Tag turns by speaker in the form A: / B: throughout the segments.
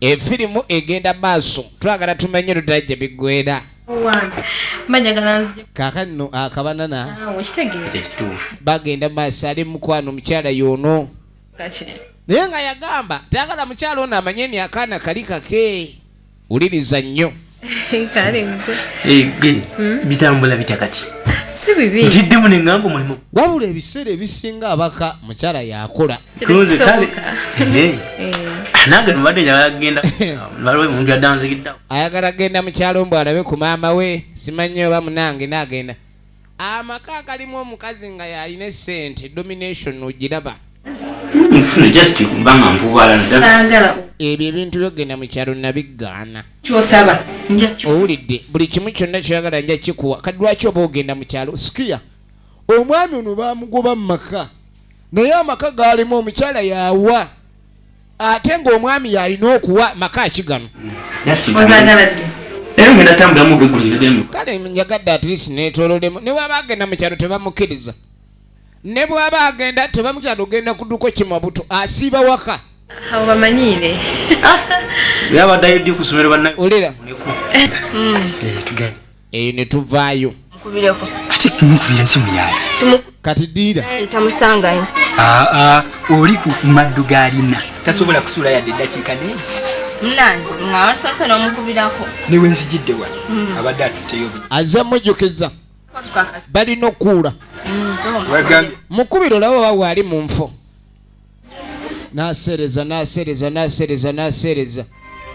A: Efirimu egenda maaso, twagala tumanye ludala gye biggwera. Kaakano akabanana bagenda maaso, ali mukwano omukyala y'ono, naye nga yagamba tayagala mukyala ono amanye ni akaana kali kake. Wuliriza nnyo.
B: Bitambula bitya kati?
C: Si bibi.
B: Ntiddemu ne ŋŋamba omulimu.
A: Wabula ebiseera ebisinga abaka mukyala yakola.
B: Kunze kale. Nange mbadde njagala kugenda, waliwo omuntu yaddanzigiddawo.
A: Ayagala genda mukyalo mbu alabe ku maama we, simanyi oba munange naagenda amaka agalimu omukazi nga yalina esente, domination ogiraba.
B: Nfune just kubanga nvubaala.
C: Saagala.
A: Ebyo ebintu byogenda mu kyalo nabigaana.
C: Kyosaba nja ki.
A: Owulidde, buli kimu kyonna kyoyagala nja kikuwa. Kati lwaki oba ogenda mu kyalo? Sikiya omwami ono bamugoba mu maka, naye amaka gaalimu omukyala yawa, ate ng'omwami yalina okuwa. Maka ki gano?
C: Ozaagala ddi?
B: Era ngenda tambulamu gwegulire.
A: Kale njagadde at least neetololemu. Ne bwaba agenda mu kyalo tebamukkiriza, ne bwaba agenda tebamukyalo, ogenda kuduko kimabuto, asiiba waka.
C: Abo bamanyiire.
B: Yabaddayo ddi ku ssomero banna?
A: Olera.
B: Tugende.
A: Eyo ne tuvaayo.
D: Mukubireko.
E: Ate tumukubira esimu yaki?
A: Kati diira.
D: Tamusangayo.
E: Aa, oli ku maddu g'alina tasobola kusuula yadde eddakiika naye.
D: Munanze nga wasoose n'omukubirako.
E: Ne we nzijidde wano abadde atutteyo.
A: Azze mujjukiza balina okukuula.
E: Wagambye.
A: Mukubiro olaba oba waali mu nfo. N'aseereza, n'aseereza, n'aseereza, n'aseereza,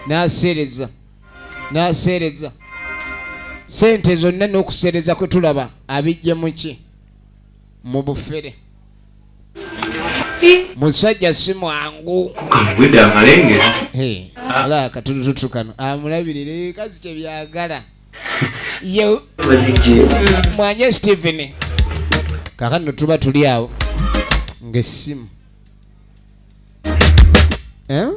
A: n'aseereza, n'aseereza sente zonna n'okuseereza kwe tulaba abijje muki mu bufere. Musajja si mwangu.
B: Gwedde amalengera.
A: Hey, ala akatulututu kano amulabirire kazi kyebyagala ye.
B: Bazijje.
A: Mwanye Steven, kakano tuba tuli awo ng'essimu. Eh?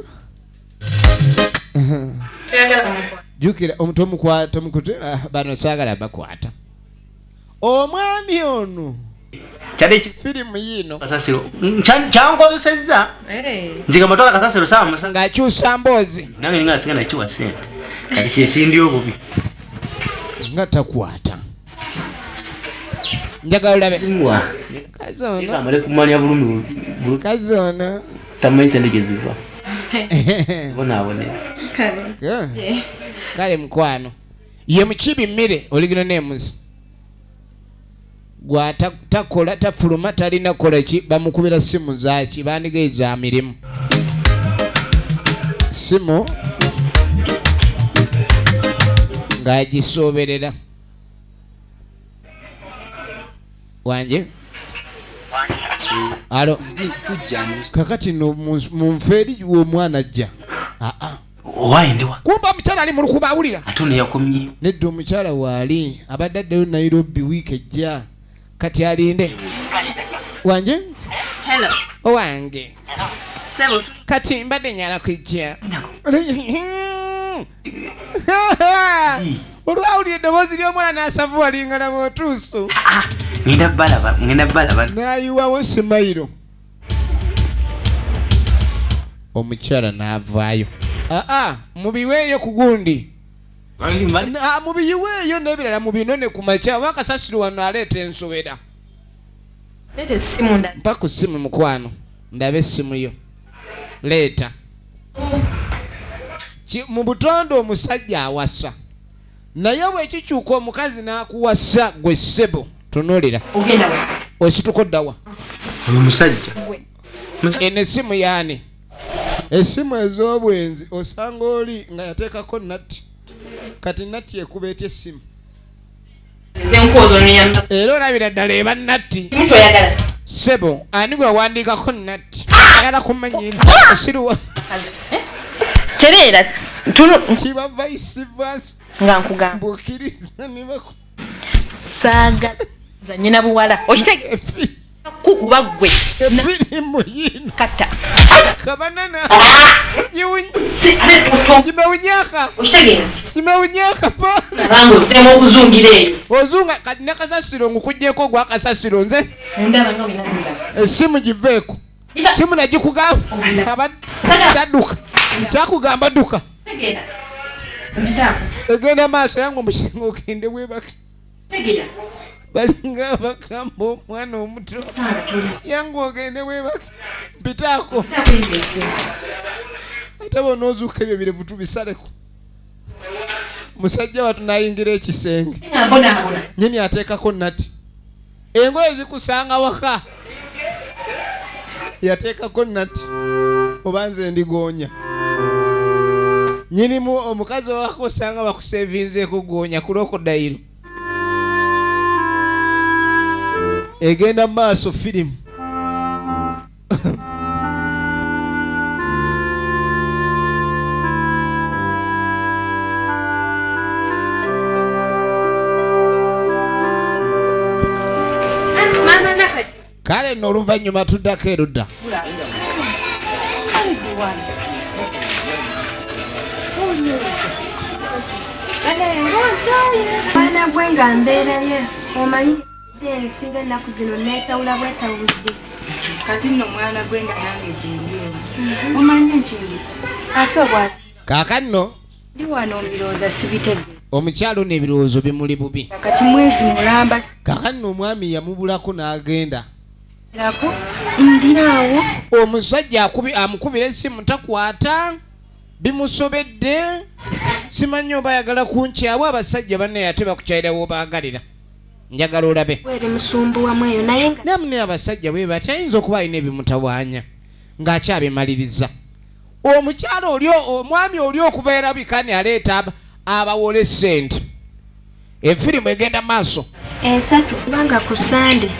A: Jjukira omuntu omukwata omukute. Ah, bano saagala bakwata omwami ono.
B: Kyali ki
A: Firimu yiino.
B: Kasasiro kyankozesezza nze nga matwala kasasiro saawa 7.
A: Ng'akyusa mboozi.
B: Nange ninga singa nakiwa sente, kati kyekindi obubi.
A: Nga takwata, njagala olabe.
B: Mwa.
A: Kazi ono.
B: Amale kumanya bulumi.
A: Kazi ono.
B: Tamanyi sente gye ziva, bonaabonera.
A: Kale mukwano, ye mukibi mmere oligino nemuzi gwa takola, tafuluma, talina kukola ki, bamukubira simu zaki bandigeeza mirimu, simu ng'agisooberera wanje. Alo.
E: Tujja.
A: Kakati no mu nfa eri omwana ajja aa.
B: Owaye ndiwa?
A: Kumba omukyala ali mu lukuba awulira.
B: Ate ono yakomyewo?
A: Nedda, omukyala waali abadde addayo Nairobi wiiki ejja, kati alinde wanje.
D: Hello.
A: Owange.
D: Sebo.
A: Kati mbadde nyala kujja, olwawulira eddoboozi ly'omwana n'asavu walingana bw'otuuso.
B: Ngenda balaba, ngenda balaba.
A: N'ayiwawo simayiro, omukyala n'avaayo. Aa, mubiweeyo ku gundi. Mubiyiweeyo n'ebirala mubinone ku makya oba kasasiro wano aleeta ensowera.
C: Leeta essimu ndala.
A: Mpa ku ssimu mukwano, ndabe essimu yo, leeta. Mu butonde omusajja awasa, naye bwekikyuka omukazi n'akuwasa gwe ssebo, tunuulira.
C: Ogenda wa?
A: Osituka oddawa?
E: Oyo musajja.
A: Eno essimu yaani? Essimu ez'obwenzi osanga oli nga yateekako natti, kati natti ekuba etya essimu?
C: Ezenkwozo nonyamba.
A: Era olabira ddala eba natti.
C: Kimu kyoyagala.
A: Ssebo, ani gwe wawandiikako natti? Ayala kumanyira siruwa.
C: Tereera tunu.
A: Kiba vice versa.
C: Nga nkugamba.
A: Bw'okkiriza ne baku
C: Saagala zanyina buwala. Okitege kukuba ggwe.
A: Efirimu yiino.
C: Kata.
A: Kabanana.
C: Si ate toto.
A: Gimewunyaka.
C: Okitegeera.
A: Gimewunyaka pa.
C: Abanga oseemu okuzungira eyo.
A: Ozunga kati ne kasasiro ngukugyeko ogwa kasasiro nze.
C: Mundaba nga bwe nandaba.
A: Essimu giveeko. Simu nagikugamba. Abadde tadduka. Kyakugamba dduka. Egenda maaso yange omusinga ogende webake. Balinga bakamba omwana omuto. Yangu ogende webake. Mpitaako. Ate bw'onoozuuka ebyo ebirevu tubisaleko. Musajja watu nayingira ekisenge. Nyini ateekako nati. Engoye zikusanga waka. Yateekako nati. Oba nze ndigoonya. Nyinimu omukazi owaka osanga bakusevinzeeko goonya kulokodayiro. Egenda maaso firimu. Kale nno oluvannyuma tuddako erudda.
F: Mwana gwe nga mbeera ye omanyi ensinga ennaku zino neetawula bwetawuzi.
G: Kati nno mwana gwe nga nange gyendi eno. Omanyi nkindi ate obwa
A: kaaka nno
G: ndi wano mbirowooza sibitegedde.
A: Omukyalo ono ebirowoozo bimuli bubi.
G: Kati mwezi mulamba.
A: Kaaka nno omwami yamubulako n'agenda.
G: Ndi awo.
A: Omusajja amukubira essimu takwata. Bimusobedde. Simanyi oba ayagala kunkyawa abasajja banne ate bakukyayirawo baagalira. Njagala olabe.
F: Weri musumbuwamu eyo naye nga
A: nammwe abasajja bwe batyo ayinza okuba alina ebimutawaanya ng'akyabimaliriza. Omukyalo oli omwami oli okuva erabika ni aleeta abawole ssente. Efirimu egenda maaso.
F: Esatu kubanga ku Sande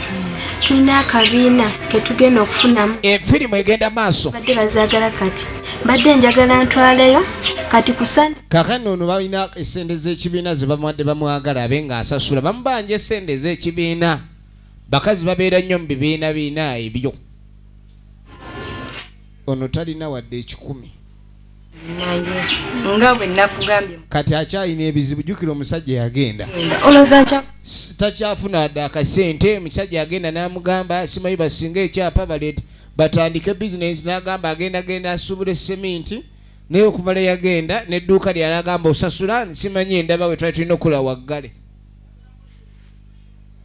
F: tulina akabiina ke tugenda okufunamu.
A: Efirimu egenda maaso.
F: Badde bazaagala kati. Badde njagala ntwaleyo kati ku Sande.
A: Kaakano ono balina essente z'ekibiina ze bamuwadde bamwagala abe ng'asasula. Bamubanja essente z'ekibiina. Bakazi babeera nnyo mu bibiina biina ebyo. Ono talina wadde 1,000.
G: Naye nga bwe nakugambye.
A: Kati akyalina ebizibu jjukira omusajja yagenda. Takyafuna wadde akasente. Omusajja yagenda n'amugamba simanyi basinga ekyapa baleete batandike bizinensi n'agamba agenda genda asuubula esseminti naye okuva lwe yagenda n'edduuka lye yalagamba osasula simanyi endaba we twali tulina okula waggale.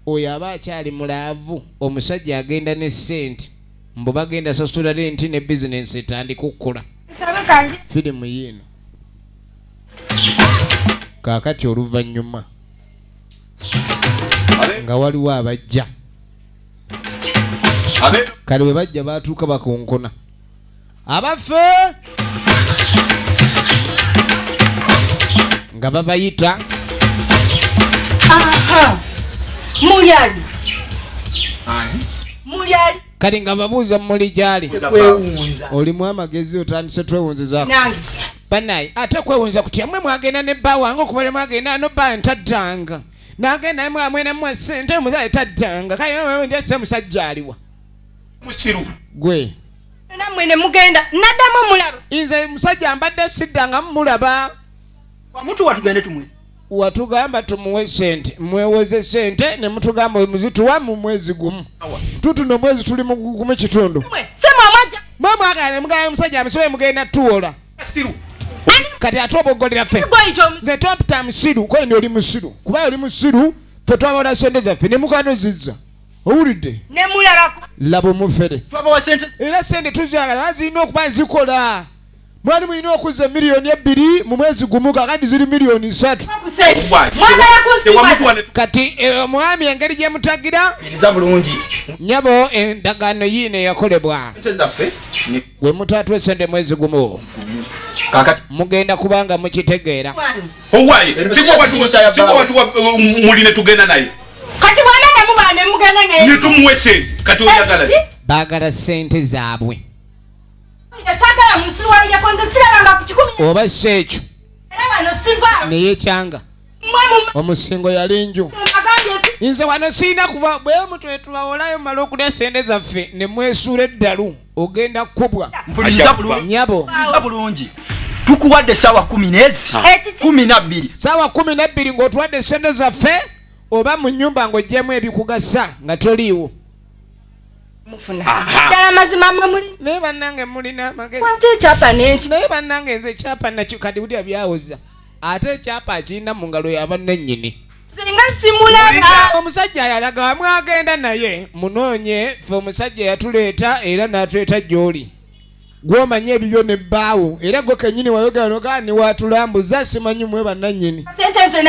A: Oyo aba akyali mulaavu omusajja agenda ne ssente mbu bagenda sasula renti ne bizinensi etandika okukula. Firimu yiino. Kaakati oluvannyuma nga waliwo abajja. Kale bwe bajja baatuuka bakonkona. Abaffe nga babayita.
C: Muli ali. Muli ali.
A: Kale nga babuuza muli gy'ali. Olimu amagezi otandise twewunzizaako. Bannaye ate kwewunza kutya mmwe mwagenda ne bba wange okuva lwe mwagenda ano bba ntaddanga. N'agenda mwamwena mwa ssente omusajja taddanga. Kale ndese musajja aliwa.
H: Musiru.
A: Gwe.
C: Nammwe ne mugenda naddamu mulaba.
A: Nze musajja mbadde siddanga mulaba.
E: Mutuwa tugende tumwezi.
A: Watugamba tumuwe ssente, mwewoze ssente ne mutugamba muzituwa mu mwezi gumu. Tutuno mwezi tuli mu gumu kitundu. Mwe mwagala ne mugamba musajja amusobe mugenda tuwola. Kati ate obogolera ffe. Nze topita musiru, kwe ndi oli musiru. Kuba oli musiru, ffe twabawola ssente zaffe ne mukano zizza. Owulidde?
C: Ne mulalako.
A: Laba omufere.
E: Twabawa ssente.
A: Era ssente tuzaagala zirina okuba zikola. Mwali mulina okuzza 2,000,000 mu mwezi gumu kakati ziri 3,000,000. Kati omwami engeri gye mutagira nyabo endagaano yiino eyakolebwa. Bwe mutaatwa essente mwezi gumu mugenda kubanga mukitegeera.
H: Muli tugenda naye.
C: Kati bw'anadda muba ne mugenda naye.
H: Ne tumuwe ssente kati oyagala.
A: Baagala ssente zaabwe.
C: Saagala musuwalireko nze sirabanga ku 10.
A: Oba si ekyo. Naye kyanga. Omusingo yali nju. Nze wano sirina kuva bwe mutwe tubawolayo mumale okulya ssente zaffe ne mwesuula eddalu ogenda kkubwa. Nnyabo.
E: Bulungi. Tukuwadde ssaawa 12.
A: Ssaawa 12 ng'otuwadde ssente zaffe oba mu nnyumba ng'oggyemu ebikugasa nga toliiwo.
C: Ddala mazima mmwe muli.
A: Naye bannange mulina amagezi.
C: Kwata ekyapa n'enki.
A: Naye bannange nze ekyapa nakyo kati wulira byawoza. Ate ekyapa akirina mu ngalo y'abannannyini.
C: Singa simulaba.
A: Omusajja yalaga mwagenda naye munoonye ffe omusajja yatuleeta era n'atuleeta gy'oli. Gw'omanyi ebibyo ne bbaawo era gwe kennyini wayogera n'ogaa ne watulambuza simanyi mwe bannannyini.
C: Ssente nze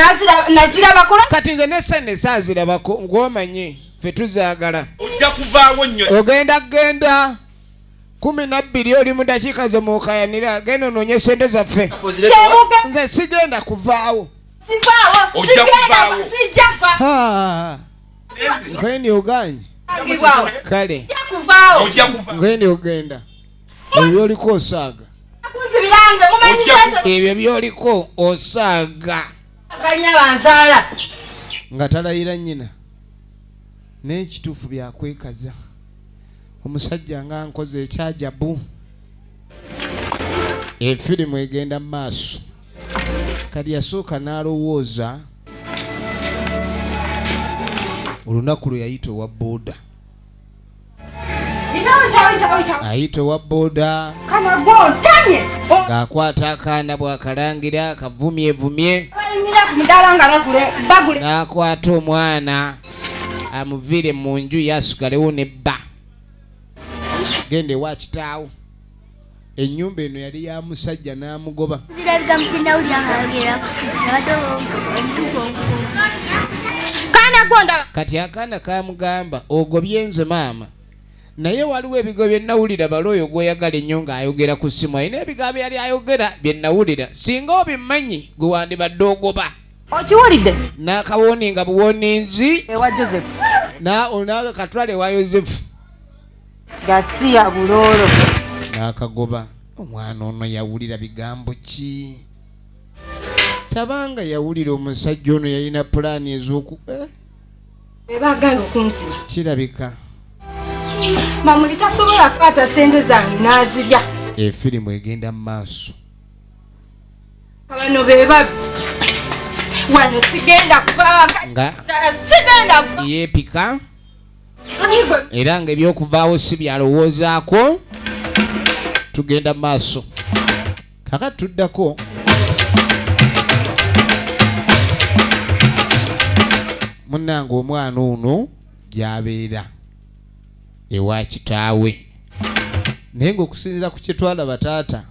C: nazirabako.
A: Kati nze ne ssente saazirabako gw'omanyi ffe tuzaagala.
H: Ojja kuvaawo nnyo.
A: Ogenda genda 12 oli mu dakiika zo mukayanira genda onoonye ssente zaffe. Nze sigenda kuvaawo.
C: Sivaawo. Sigenda sijja kuva.
A: Nkweni oganye. Kale.
C: Kuvaawo.
A: Nkweni ogenda. Ebyo by'oliko osaaga. Ebyo by'oliko osaaga. Nga talayira nnyina. N'ekituufu byakwekaza. Omusajja nga nkoze ekyajabu. Efirimu egenda mu maaso. Kati yasooka n'alowooza olunaku lwe yayita owa booda. Ayita owa booda ng'akwata akaana bw'akalangira kavumyevumye n'akwata omwana amuviire mu nju yasigalewo ne bba. Genda ewa kitaawo. Ennyumba eno yali ya musajja n'amugoba. Kati akaana kamugamba ogobye nze maama. Naye waliwo ebigo bye nnawulira balo oyo gw'oyagala ennyo ng'ayogera ku ssimu. Alina ebigambo byali ayogera bye nnawulira. Singa obimanyi gwe wandibadde ogoba.
C: Okiwulidde?
A: N'akawoninga buwoninzi.
C: Ewa Joseph.
A: N'akatwale ewa Yosefu.
C: Gasiya buloolo.
A: N'akagoba. Omwana ono yawulira bigambo ki? Tabanga yawulira omusajja ono yalina pulaani ez'oku.
G: Bebaagala okunzira.
A: Kirabika.
G: Mamuli tasobola kukwata ssente zange n'azirya.
A: Efirimu egenda mu maaso.
G: Bano be babbi. Wano sigenda kuvaawo.
A: Nga
G: sigenda kuva.
A: Yeepika. Era ng'ebyokuvaawo si byalowoozaako. Tugenda maaso. Kaakati tuddako. Munnange omwana ono gy'abeera ewa kitaawe. Naye ng'okusinziira ku kye twalaba taata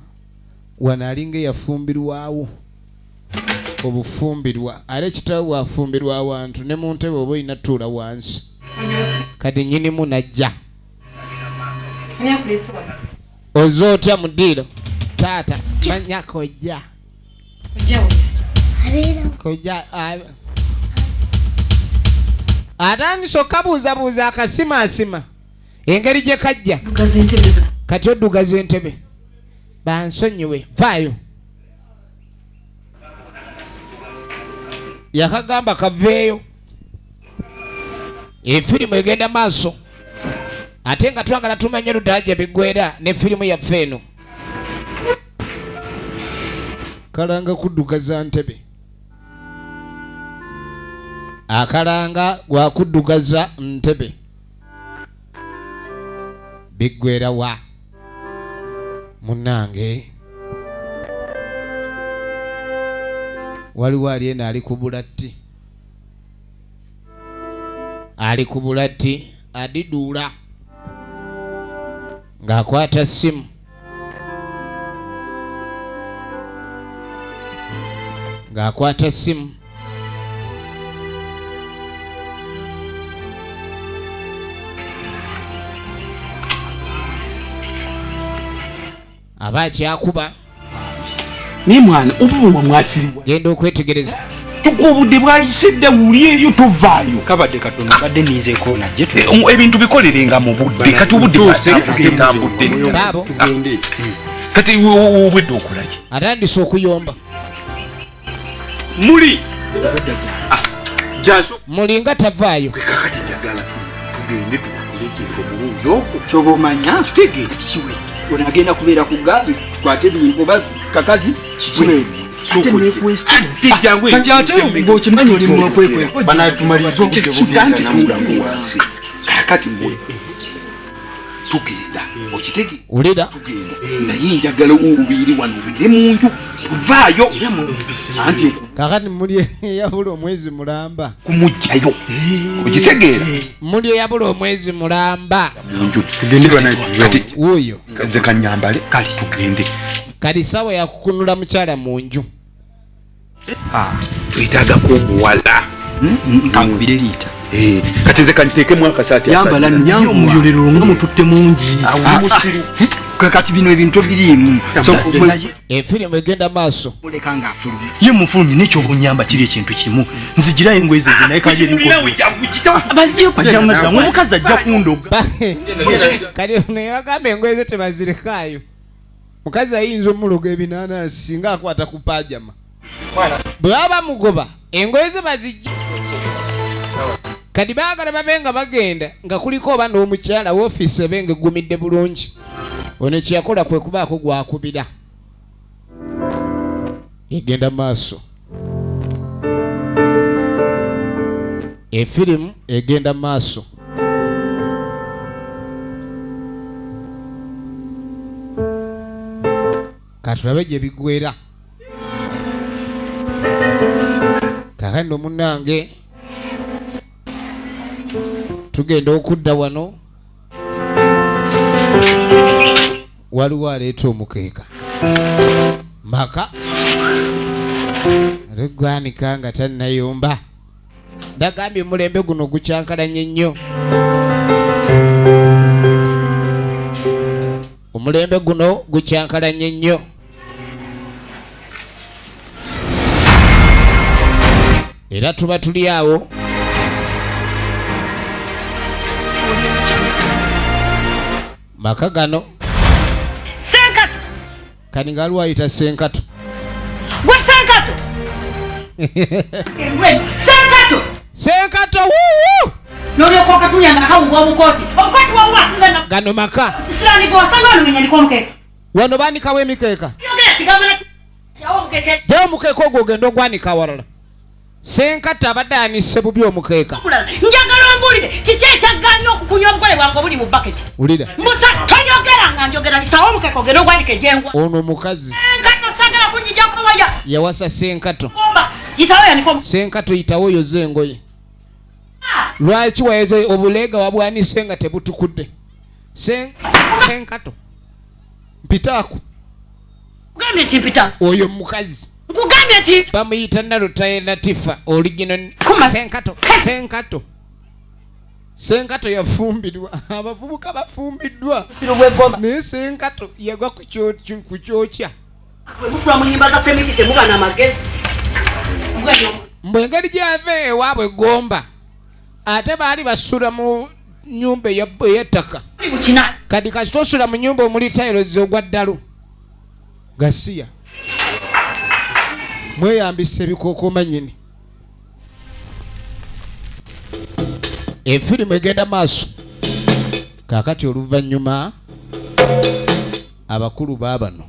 A: wano alinga eyafumbirwawo obufumbirwa ate kitaawe bw'afumbirwa awantu ne mu ntebe oba olina ttuula wansi. Kati nnyinimu n'ajja. Ozze otya mu ddiiro? Taata manya kojja. Kojja atandise okkabuuzabuuza akasimaasima engeri gye kajja. Kati oddugaza entebe. Bansonyiwe vaayo. Yakagamba kaveeyo. Efirimu egenda maaso. Ate nga twagala tumanye ludda gye biggweera ne firimu yaffe eno. Kalanga kuddugaza ntebe. Akalanga gwa kuddugaza ntebe. Biggweera wa? Munnange. Waliwo ali eno ali ku bulatti. Ali ku bulatti adiduula. Ng'akwata ssimu. Ng'akwata ssimu. Aba akyakuba.
H: Naye mwana obubumwa mwasiribwa.
A: Genda okwetegereza.
H: Tukubudde bwalisidde wuli eriyo tovaayo.
E: Kabadde katono badde nninzeeko najje.
H: Ebintu bikolerenga mu budde kati obudde bwatambudde.
A: Baabo.
H: Kati obwedde okola ki?
A: Atandise okuyomba.
H: Muli. Jaso.
A: Muli nga tavaayo.
H: Kakati njagala tugende tukole ekintu omulungi okwo.
E: Kyoba omanya.
H: Kitegeere.
E: Kiwe. Ono agenda kubeera ku ggaali tukwate ebintu oba kakazi kiwe. Kati ate ng'okimanyi oli mu kwekweka.
I: Banatumaliza obudde bugenda namulamu wansi.
H: Kaakati mwe. Tugenda. Okitege.
A: Ulira.
H: Tugenda. Naye njagala obubiiri wano obubiire mu nju. Vaayo.
I: Era mumpisi.
H: Anti
A: kakati muli yabula omwezi mulamba.
H: Kumugjayo. Okitegeera.
A: Muli yabula omwezi mulamba.
H: Mu nju.
I: Tugende bana.
A: Wuuyo.
H: Nze kanyambale kale tugende.
A: Kali sawa ya kukunula mukyala mu nju.
H: Twetaagako omuwala.
E: Kankubire liita.
H: Kati nze kanteekemu akasaati.
E: Yambala nnyo omuyolero nga mututte mungi.
H: Musiru.
E: Kakati bino ebintu biriimu.
A: Efirimu egenda maaso.
E: Muleka ng'afulumye.
I: Ye mufulumye n'ekyobunyamba kiri ekintu kimu. Nzigirayo engoye ze naye kali eri
B: Bazigiyo
I: pajama zange omukazi ajja kundoga.
A: Kali ono yagamba engoye ze tebazirekayo. Mukazi ayinza omuloga ebinaanasi singa akwata ku pajama. Bwe baba mugoba engoye ze bazijja. Kati baagala babe nga bagenda nga kuliko oba n'omukyala woofiisi ebe nga eggumidde bulungi. Ono kye yakola kwe kubaako gwakubira. Egenda maaso. Efirimu egenda maaso. Katulabe gye biggwera. Kakati nno munnange tugenda okudda wano waliwo aleeta omukeeka maka alegwanika nga tannayomba. Ndagambye omulembe guno gukyankalanye nnyo. Omulembe guno gukyankalanye nnyo. Era tuba tuli awo. Maka gano
C: Senkato.
A: Kani nga ayita Senkato.
C: Gwe Senkato. Gwe Senkato.
A: Senkato wuu.
C: Nolyoka okatunya nga kawubwa omukooti. Omukooti wawuwa na
A: gano maka.
C: Kisirani gw'osanga wano menyandika omukeeka.
A: Wano baanikawo emikeeka.
C: Yogera kigambo na kyawo omukeeka.
A: Gyawo omukeeka ogwo ogenda ogwanika awalala. Senkato abadde anise bubi omukeeka.
C: Njagala ombuulire kiki ekyaggaanye okukunya obugole bwange obuli mu baketi.
A: Wulira.
C: Musa toyogera nga njogera lisawo omukeeka ogenda ogwanika egyengwa.
A: Ono omukazi.
C: Senkato saagala kunjijjako waya.
A: Yawasa Senkato.
C: Yitawo yanika omukeeka.
A: Senkato yitawo yoze engoye. Lwaki wayeze obulega wabwanise nga tebutukudde? Senkato. Mpitaako.
C: Nkugambye nti mpita.
A: Oyo mukazi.
C: Nkugambye nti
A: bamuyita Nalutaye Latifa original Senkato. Senkato. Senkato yafumbirwa. Abavubuka bafumbiddwa. Naye Senkato yagwa ku kyokya.
C: Musula mu nnyimba za Semiti temuba n'amagezi.
A: Mbwe engeri gy'ava ewaabwe Gomba ate baali basula mu nnyumba ey'ettaka. Kati kasita osula mu nnyumba omuli tiles ogwa ddalu. Gasiya. Mweyambisa ebikookooma nnyini. Efirimu egenda maaso. Kaakati oluvannyuma abakulu baabano.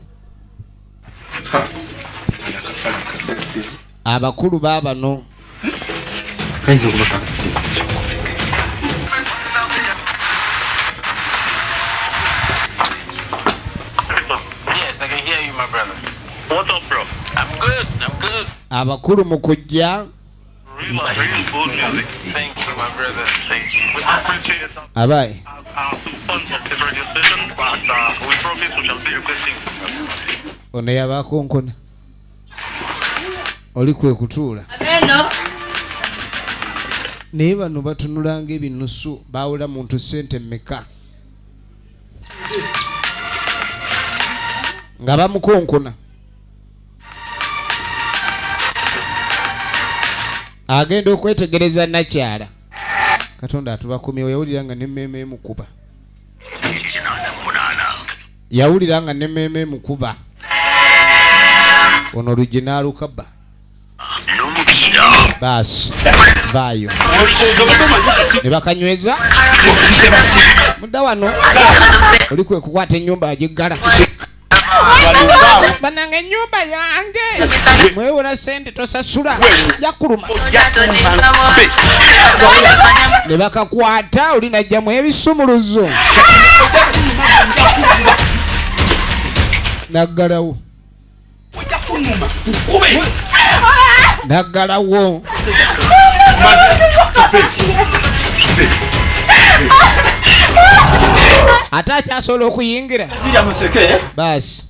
A: Abakulu baabano.
J: Yes, I can hear you, my brother. What up, bro? I'm good. I'm good.
A: Abakulu mu kujja.
J: Thank you, my brother. Thank you.
K: We appreciate
A: Abaye.
K: our funds of the radio station, but we promise we shall be requesting.
A: Ono yabakonkona. Oli kwe kutuula. Naye bano batunulanga ebinusu baawula muntu ssente mmeka. Nga bamukonkona. Agenda okwetegereza nakyala. Katonda atubakumye yawulira nga n'emmeeme emukuba. Yawulira nga n'emmeeme emukuba. Ono oluggi n'alukaba. Baasi vaayo. Ne bakanyweza. Mudda wano. Oli kwe kukwata ennyumba agiggala. Banange ennyumba yange mwewola sente tosasula jakuluma ne bakakwata oli najjamu ebisumuluzo naggalawo naggalawo ate akyasobola okuyingira baasi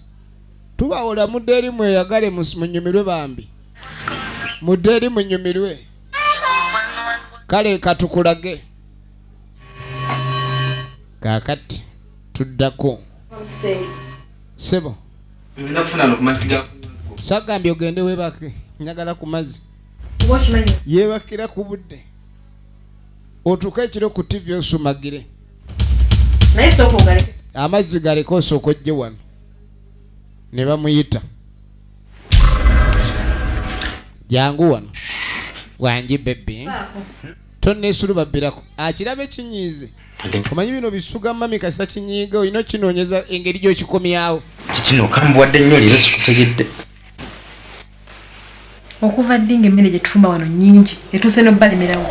A: tubawola mudde eri mweyagale munyumirwe bambi mudde eri munyumirwe kale katukulage kaakati tuddako sebo sagambye ogende weebake njagala ku mazzi yeebakira ku budde otuuke ekiro ku TV osumagire amazzi galeke osooka ojje wano ne bamuyita jangu wano wangi bebi tonneesulu babbirako akirabe kinyiize omanyi bino bisuga mami kasita kinyiiga olina okinoonyeza engeri gy'okikomyawo
B: kikino kambuwadde nnyo leero sikutegedde
L: okuva ddi ng'emmere gye tufumba wano nnyingi etuuse n'obbalemerawo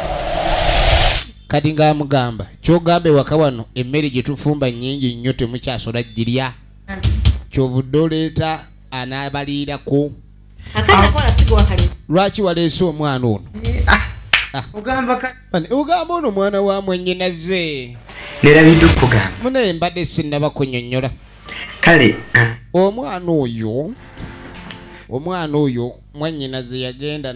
A: kati ng'amugamba ky'ogamba ewaka wano emmere gye tufumba nnyingi nnyo temukyasobola girya kyovudde oleeta anaabaliirako lwaki waleese omwana ono ogamba ono mwana wa mwennyinaze
E: nerabidde okukugamba
A: munaye mbadde sinnaba kunnyonnyola
E: kale
A: omwana oyo mwannyinaze yagenda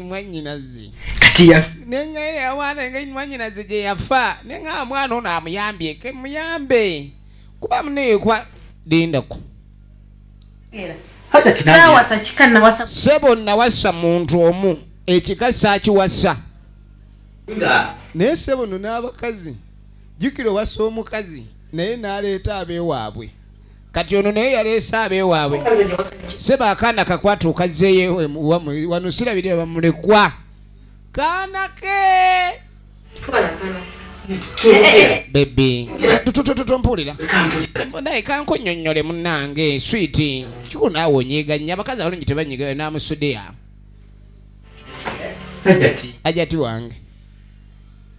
A: mwannyinaze
E: kati
A: nengaire omwana mwannyinaze gye yafa nenga omwana ono amuyambye ke muyambe kuba munaye kuba lindako sebo nawasa muntu omu ekika saakiwasa naye sebo no n'abakazi jjukira owasa omukazi naye n'aleeta abeewaabwe kati ono naye yaleese abeewaabwe sebo akaana kakwata okazzeeyo wano sirabirira bamulekwa kaana ke bebi tompulira naye kankunnyonnyole munnange switi kiko naawe onyiiga nnyo abakazi abalungi tebanyiiga n'amusudiya ajati wange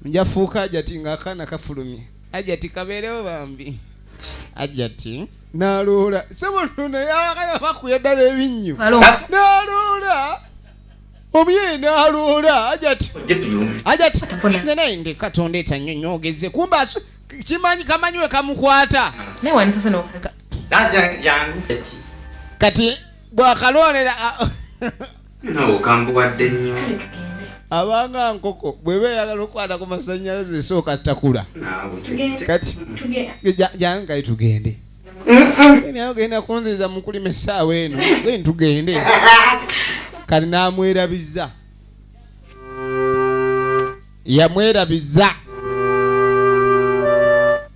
A: njafuuka ajati ng'akaana kafulumye ajati kabeerewo bambi ajati n'aloola sebo naye bakuya ddala ebinnyo n'aloola omuye n'aloola ajati ajati nze naye ndi katonda etya nnyo nnyogeze kumba kimanyi kamanyi we kamukwata kati bw'akalonera
B: okambuwadde nnyo
A: abanga nkoko bweba eyagala okukwata ku masannyalaze esooka ttakula kati jangu kale tugende naye ogenda kunziza mukulima essaawa eno genda tugende kati n'amwerabiza yamwerabiza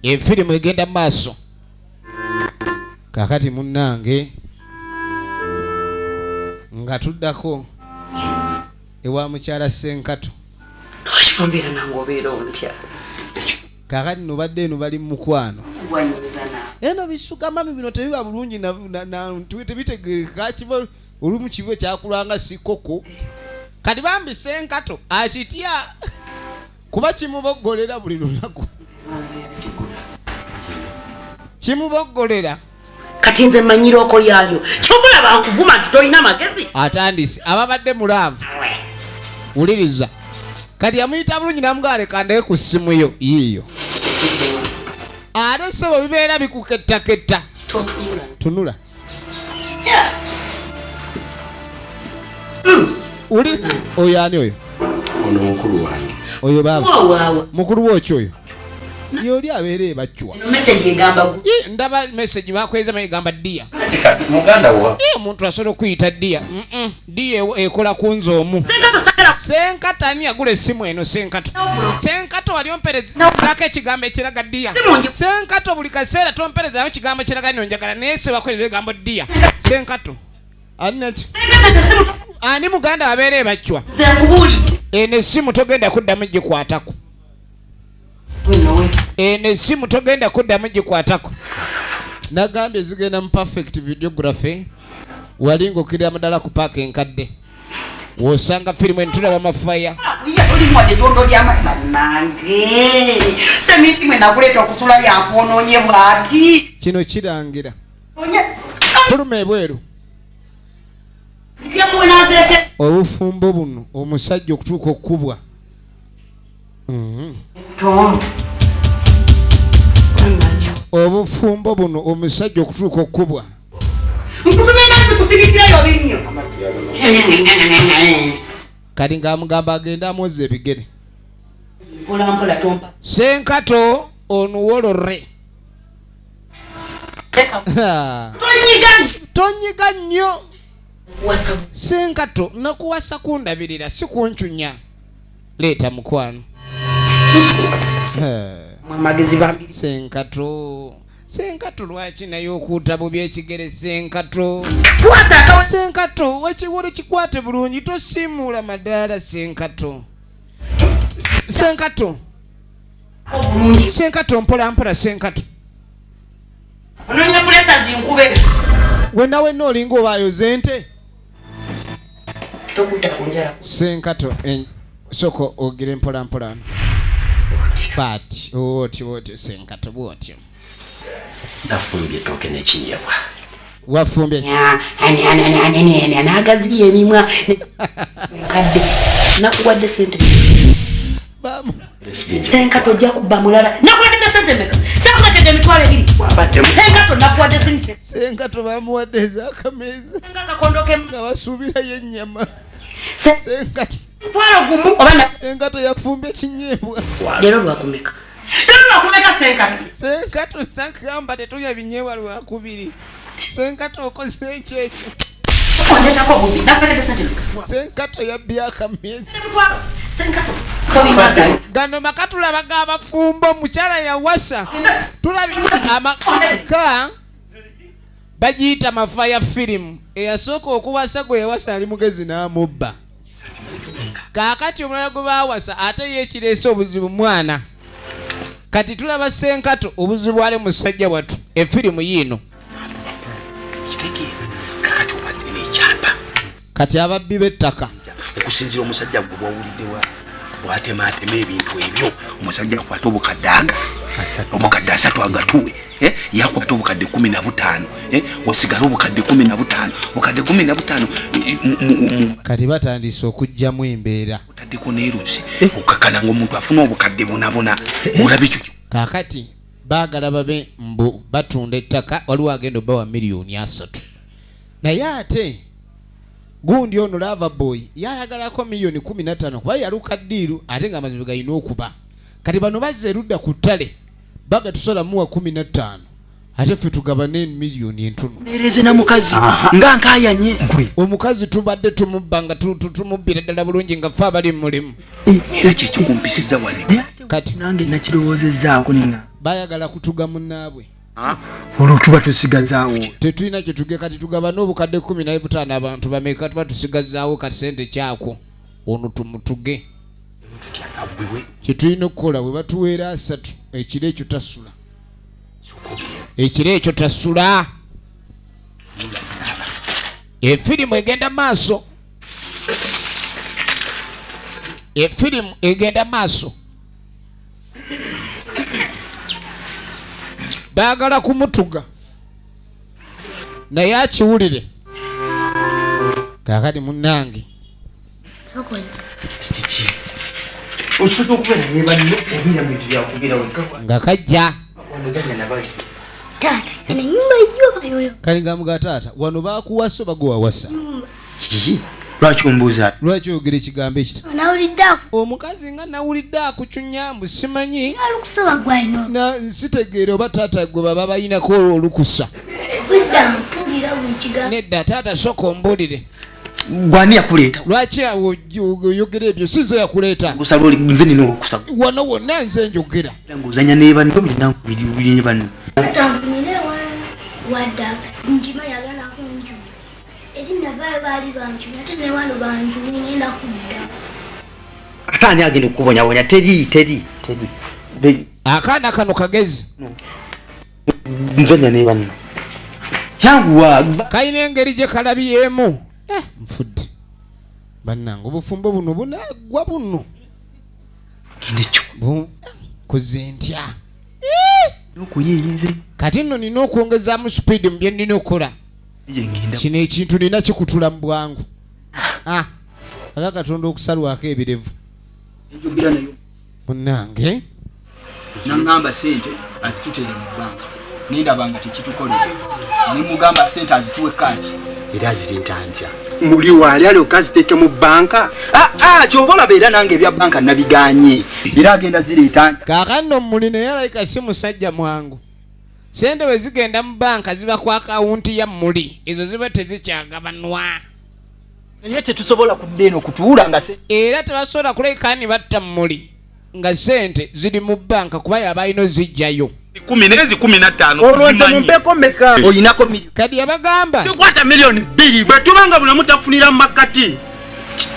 A: efirimu egenda mu maaso kaakati munnange nga tuddako ewa mukyala Ssenkato
M: lwaki ombeera nange obeera ontya
A: kaakati no badde eno bali mu mukwano eno bisuka mami bino tebiba bulungi tebitegeereka kiba olumu kibe kyakulanga si koko kati bambi Ssenkato akitya kuba kimuboggolera buli lunaku kimuboggolera
M: kati nze mmanyira okoyalyo kyova olaba nkuvuma nti tolina magezi
A: atandise ababadde mu laavu wuliriza kati yamuyita bulungi n'amugamba leka ndaye ku ssimu yo yiiyo ate ssebo bibeera bikukettaketta tunula oyo ani oyo
B: ono mukulu wange
A: oyo baaba mukulu woki oyo yoli abeera ebacwa ndaba message bakweza egamba ddiya omuntu asobola okuyita ddiya ddiya ekola ku nze omu Ssenkato ani yagula essimu eno Ssenkato Ssenkato wali omperezaako ekigambo ekiraga ddiya Ssenkato buli kaseera tomperezayo ekigambo ekiraga nno njagala naye se bakuweereza ebigambo ddiya Ssenkato ani muganda abeera ebacwa eno essimu togenda kuddamu gikwatako eno essimu togenda kuddamu gikwatako Nagambye zigenda mu Perfect Videography, wali ng'okkirira madala ku paaka enkadde, wosanga firimu eno. Tulaba mafaya.
M: Iya, tolimu wadde ettondo lyamannange. Semiti mwe nakuleeta okusula yakwonoonye bw'ati.
A: Kino kirangira fuluma ebweru.
M: Yamuwenazeeke.
A: Obufumbo buno, omusajja okutuuka okukubwa. Obufumbo buno, omusajja okutuuka okukubwa.
M: Nkutuma enasi kusirikirayo binnyo.
A: Kati ng'amugamba agende amwoza ebigere.
M: Mpolampola, tompa.
A: Senkato onuwolore.
M: Tonyiga.
A: Tonyiga nnyo.
M: Wasa.
A: Senkato, nakuwasa kundabirira, si kuncunya. Leeta mukwano.
M: Amagezi bambi.
A: Senkato, Senkato, lwaki naye okuuta bubi ekigere, Senkato?
M: Kwata.
A: Senkato, ekiwolo kikwate bulungi, tosiimuula madaala. Senkato, Senkato.
M: Bulungi.
A: Senkato, mpola mpola, Senkato.
M: Onoonya pulesa zinkube.
A: Wenna wenna olinga obaayoza ente.
M: Tokutta ku njala.
A: Senkato, soko ogire mpola mpola bati otyo otyo, Senkato, bwotyo.
N: Nafumbye ettooke n'ekinyeebwa.
A: Wafumbye?
M: N'agaziya emimwa. Mukadde, nakuwadde sente. Senkato, ojja kubba mulala. Nakuwadde sente meka? Sekuletedde 20,000. Senkato, nakuwadde sente.
A: Senkato bamuwadde ezakameeza.
M: Akakondo ke.
A: Nga basuubirayo ennyama, Senkato.
M: 10,000 oba
A: Senkato yafumbye kinyeebwa.
M: Leero lwakumeka? Leero lwakumeka, Senkato?
A: Senkato, sakamba tetulya binyeebwa lwakubiri. Senkato, okoze ekyo ekyo.
M: Ondetako obubi. Nakuletedde sente meka?
A: Senkato yabbye akameeza.
M: Mutwalo. Senkato, tobimaza.
A: Gano maka tulaba g'abafumbo, mukyala yawasa. Tulaba amaka bagiyita Mafaya firimu. Eyasooka okuwasa gwe yawasa ali mugezi n'amubba. Kaakati omulala gwe baawasa ate yeekireese obuzibu mwana. Kati tulaba Senkato obuzibu ali musajja wattu. Efirimu yiino.
H: Kitegeera kakati obadde n'ekyapa.
A: Kati ababbi b'ettaka.
H: Okusinziira omusajja gwe bwawulidde bw'atemaatema ebintu ebyo, omusajja akwata obukadde aga obukadde 30 agatuwe, eh, yakwata obukadde 15, eh, wasigale obukadde 15, obukadde 15, eh,
A: Kati batandise okuggyamu embeera.
H: Otaddeko n'eruzi okakana ngaomuntu afuna obukadde bonabona bwolaba ekyo.
A: Kaakati baagala babe mbu batunda ettaka, waliwo agenda obbawa miliyoni 30, naye ate gundi ono Lava Boy yayagalako miliyoni 15 kuba yaluka ddiiru, ate nga amazibu galina okuba. Kati bano bazza erudda ku ttale, baga tusobola muwa 15, ate ffe tugabane miliyoni entono.
E: Nereze na mukazi nga nkayanye.
A: Omukazi tubadde tumubba nga tumubbira ddala bulungi nga ffe abali mu mulimu.
H: Era kyekikumpisiza wano.
A: Kati
E: nange nakirowoozezaako ninga.
A: Bayagala kutuga munnaabwe.
E: Olwo tuba tusigazaawo.
A: Tetulina kyetuge. Kati tugabane obukadde 15, abantu bameka tuba tusigazaawo? Kati sente kyako ono tumutuge. Kyetulina okukola, bwe batuweera 30, ekiro ekyo tasula, ekiro ekyo tasula. Efirimu egenda maaso, efirimu egenda maaso. Baagala kumutuga naye akiwulire. Kaakati munnange.
E: Ekifo ky'okubeera ne banno obeera mu bintu byakubeera wekka.
A: Nga kajja.
E: Wano ganya nabali.
O: Taata, eno ennyumba yiyo bayoyo.
A: Kali nga muga taata, wano bakuwasa oba gwe wawasa?
E: Kiki? Lwaki ombuuza?
A: Lwaki oyogera ekigambo ekita?
O: Nawulidde aku.
A: Omukazi nga nawulidde akucunya mbu simanyi.
O: Olukusa bagwalina.
A: Na sitegeera oba taata gwe baba bayinako olukusa.
O: Budda mpulira buli kigambo.
A: Nedda taata, soka ombuulire.
E: Gwani yakuleeta?
A: Lwaki awo oyogera ebyo? Si nze yakuleeta.
E: Olukusa lwoli nze nina olukusa.
A: Wano wonna nze njogera.
E: Era ng'ozanya ne banno buli biri ne banno.
O: Taata, nfunire wadda njimanyi agenda kunjula. Eri navaayo baali banjula, ate ne wano banjula, ngenda kudda.
E: Ate ani agenda okukubonyabonya? Teri, teri, teri.
A: Akaana kano kagezi.
H: Nzanya ne banno.
E: Yanguwa.
A: Kalina engeri gye kalabyemu. Nfudde. Bannange obufumbo buno bunaggwa buno. Koze ntya? Kati nno nina okwongezaamu sipiidi mu bye nnina okukola. Kino ekintu nina kikutula mu bwangu. Aga Katonda okusalwako ebirevu. Munnange.
E: Nangamba sente azitutere mu banka. Nindaba nga tekitukolera. Ne mugamba sente azituwe kaaki. Era azireeta nkya.
H: Muli wali alyoka aziteeke mu banka.
E: Ky'ova olaba era nange ebya banka nabiganye. Era agenda zireeta nkya.
A: Kaakano muli naye alabika si musajja mwangu. Sente bwe zigenda mu banka ziba ku akawunti ya muli. Ezo ziba tezikyagabanwa.
E: Naye tetusobola kudda eno kutuula nga
A: era tebasobola kuleka ni batta muli nga sente ziri mu banka kuba yaba alina ozijjayo.
H: 10 15.
E: Olowooza mumpeko mmeka? Oyinako
A: kadi yabagamba
H: sikwata 2,000,000 bwe tubanga buli omu tafunira mu makati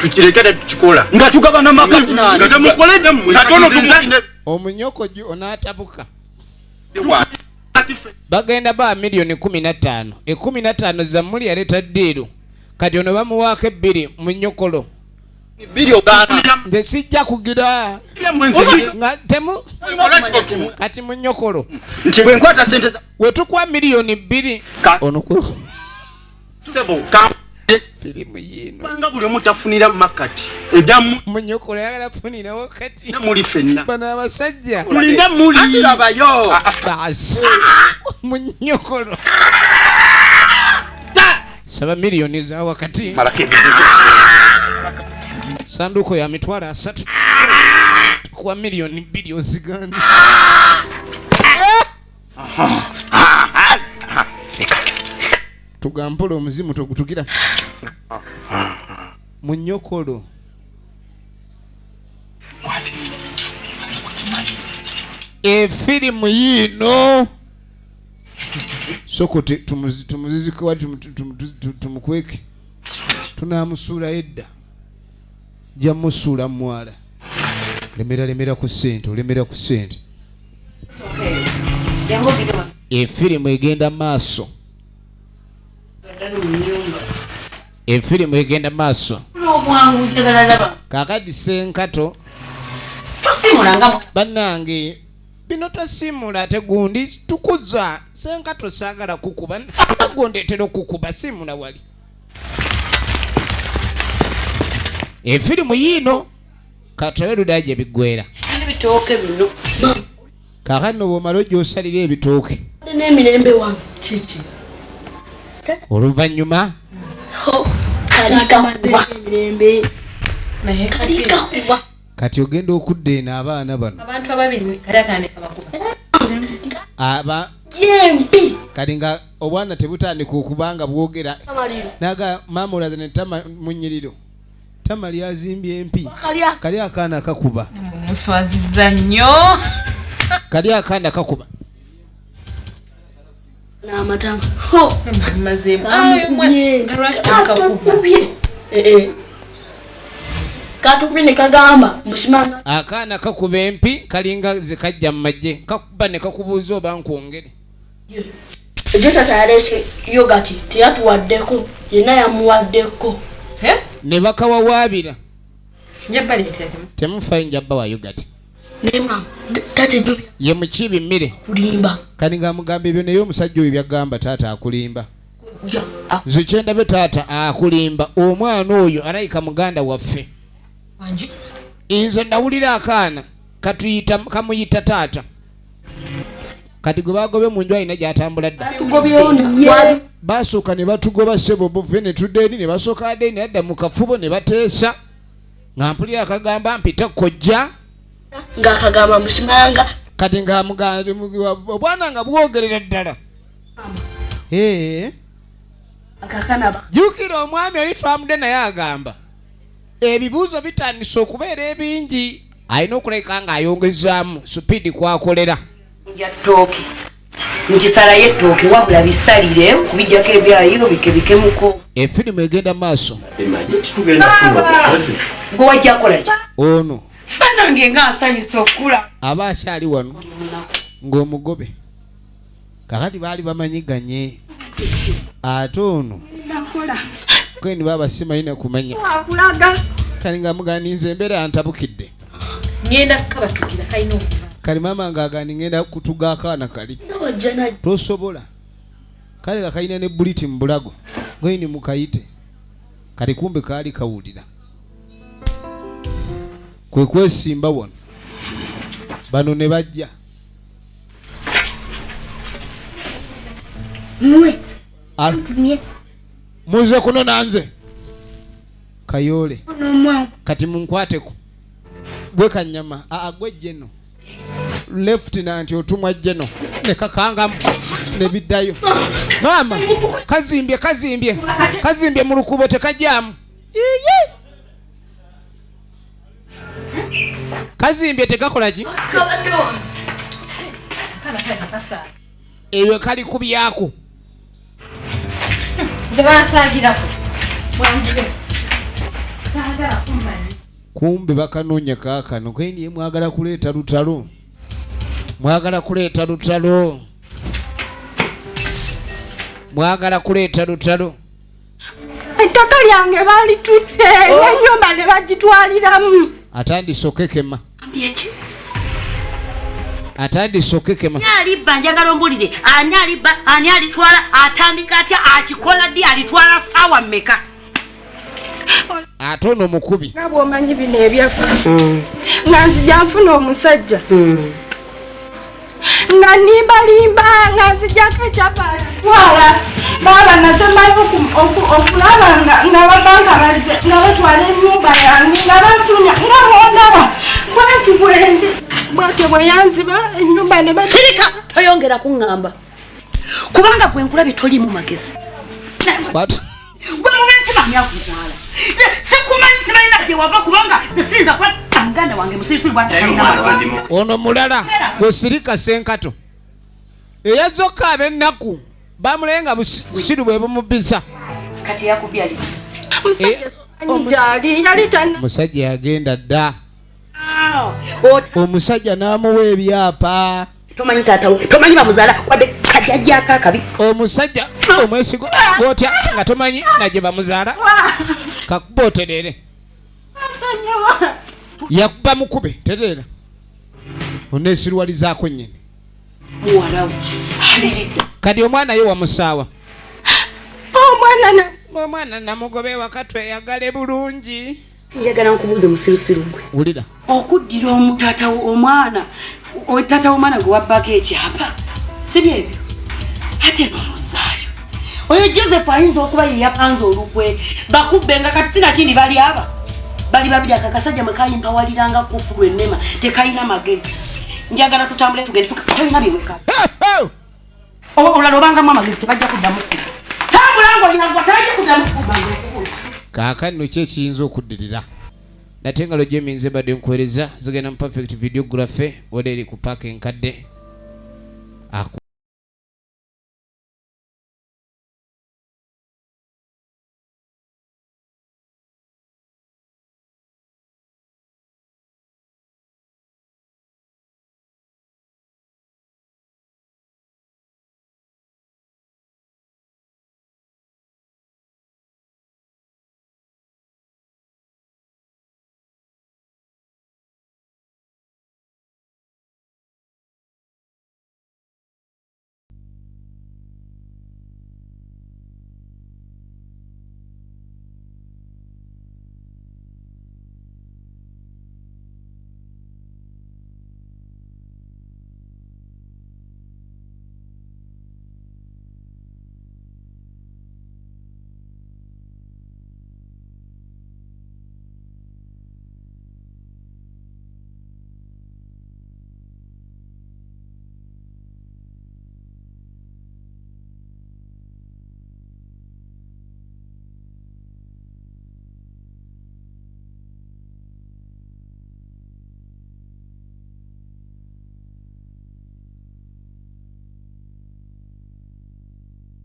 H: tukirekere tukikola
E: nga tugabana makati nani?
H: Nga temukoledde mmwe. Katono tumu
A: omunyoko onaatabuka. Bagenda ba 15,000,000. 15 za muli yaleeta ddiiru. Kati ono bamuwaako 2 mu nnyokolo. Nze sijja kugira nga temu kati mu nnyokolo.
E: Nti bwe nkwata sente za
A: we tukuwa 2,000,000. Ono ku
H: sebo ka
A: firimu yino.
H: Nga buli omu tafunira makati. Eddamu
A: mu nnyokolo ayagala kufunira wakati.
H: Muli ffenna.
A: Bano abasajja.
H: Tulinde muli.
E: Ati labayo.
A: Baasi. Mu nnyokolo. Saba 1,000,000 za wakati. Sanduko ya 300,000. Kwa 2,000,000 oziganda. Tugampola omuzimu togutugira. Munyokolo. Efirimu yino. Soko tumuzizike wali tumukweke. Tunamusuula edda. Jamusuula mwala. Lemera ku ssente, lemera ku ssente. Efirimu egenda maaso. Efirimu egenda maaso. Kakati Ssenkato. Bannange bino tosimula ate gundi tukuza. Ssenkato saagala kukuba. Gondetera okukuba simula wali. Efirimu yino katole ludaje biggwera.
P: Ebitooke bino.
A: Kakano bw'omala ojja osalira ebitooke.
O: N'emirembe wange. Kiki?
A: Oluvannyuma kati ogenda okudda eno abaana bano.
L: Abantu ababiri kali akaana kabakuba.
A: Aba kati nga obwana tebutandika okubanga bwogera. Naga maama olaza ne tama munyiriro. Tamali azimbye empi. Kali akaana kakuba.
L: Muswaziza nnyo.
A: Kali akaana kakuba.
O: N'amatama. Ho!
L: Mazeemu.
O: Katukubye ne kagamba musimanga.
A: Akaana kakuba empi kalinga zikajja mu magye. Kakuba ne kakubuuza oba nkwongere.
O: Ejo tata yaleese yogati teyatuwaddeko yenna yamuwaddeko.
A: Ne bakawawaabira. Temufayo njabba wa yogati.
O: Ne mama tata ejo
A: ye mukibi mmere.
O: Kulimba.
A: Kati ng'amugamba ebyo naye omusajja oyo byagamba taata akulimba. Nze kyendabe taata akulimba omwana oyo alayika muganda waffe. Nze nawulira akaana kamuyita taata. Kati gwe bagobe mu nju alina gy'atambula dda. Basooka ne batugoba ssebo buve ne tudda eri ne basooka adda eri ne adda mu kafubo ne bateesa. Nga mpulira akagamba mpita kojja.
O: Ng'akagamba musimanga.
A: Kati ng'amugamba obwana nga bwogerera ddala. Jjukira omwami oli twamudde naye agamba ebibuuzo bitandise okubeera ebingi alina okulabika ng'ayongezaamu supiidi kwakolera.
P: Ttooke nkisalayo ettooke wabula bisalire kubijjako ebyayo bikebikemuko.
A: Efirimu egenda maaso.
P: Gwe wajja kukola ki?
A: Ono
P: bannange nga nsanyuse okula.
A: Aba akyali wano ng'omugobe. Kakati baali bamanyiganye. Ate ono kweni baba simanyi kumanya. Kali nga muganinze embeera yantabukidde.
L: Ngenda kukabatukira kalina okuva.
A: Kali maama ng'agani ngenda kutuga akaana kali. Tosobola. Kale nga kalina ne buliti mu bulago. Gweni mukayite. Kali kumbe kaali kawulira. Kwe kwesimba wano. Bano ne bajja.
O: Mwe.
A: Muze kuno nanze. Kayole. Kati munkwateko. Gwe kanyama. Aa gwe jeno. Lieutenant otumwa jeno. Ne kakanga ne biddayo. Mama kazimbye kazimbye. Kazimbye mu lukubo tekajjamu. Iye. Kazimbye tekakola ki? Ebyo kali kubyako. Kumbe bakanoonya kaakano kweni mwagala kuleeta lutalo. Mwagala kuleeta lutalo. Mwagala kuleeta lutalo.
G: Ettaka lyange balitutte n'ennyumba ne bagitwaliramu.
A: Atandise okekema. Atandise okekema.
P: Ani alibba njagala ombulire. Ani alibba, ani alitwala, atandika atya, akikola ddi, alitwala ssaawa mmeka?
A: Ate ono mukubi.
G: Nga bw'omanyi bino ebyaffe. Nga nzija nfuna omusajja. Nga nimbalimba, nga nzijako ekyapa alitwala. Baaba nasemayo okulaba nga babanka bazze nga batwala ennyumba yange nga banfunya nga bw'ondaba bwenti bwendi bwatyo bwe yanziba ennyumba ne
P: Sirika toyongera kuŋŋamba kubanga gwe nkulabye toliimu magezi. Gwe mumanyi bani akuzaala. Sikumanyi simanyi na gye wava kubanga siyinza kuba muganda wange musirusiru bw'ati.
A: Ono mulala gwe sirika Ssenkato. Eyazze okukaaba ennaku bamulenga busiru bwe bumubisa.
P: Kati yakubye ali.
A: Musajja yagenda dda. Omusajja n'amuwa ebyapa.
P: Tomanyi taata we, tomanyi bamuzaala wadde kajjajjaako akabi.
A: Omusajja omwesigo gw'otya nga tomanyi na gye bamuzaala. Kakuba otereere. Yakuba mukube tereera. Oneesiruwalizaako nnyini.
P: Muwala we aliridde.
A: Kati omwana ye wamusaawa. Omwana namugoba ewaka tweyagale bulungi.
P: Njagala nkubuuze musirusiru gwe.
A: Wulira.
P: Okuddira omutaata omwana, taata w'omwana gwe wabbako ekyapa. Si byebyo? Ate n'omuzaayo. Oyo Joseph ayinza okuba ye yapanze olukwe. Bakubbe nga kati sinakindi bali aba. Bali babiri akakasajja mwe kayimpawaliranga kufulu ennema tekayina magezi. Njagala tutambule tugende tolina byeweka. Olala obangamu amagezi tebajja kuddamu kuba. Tambula ng'oyangwa tebajja kuddamu kuba.
A: Kaakano ki ekiyinza okuddirira? Nate engalo gy'eminze mbadde nkuweereza zigenda mu perfect videography wala eri ku paaka enkadde.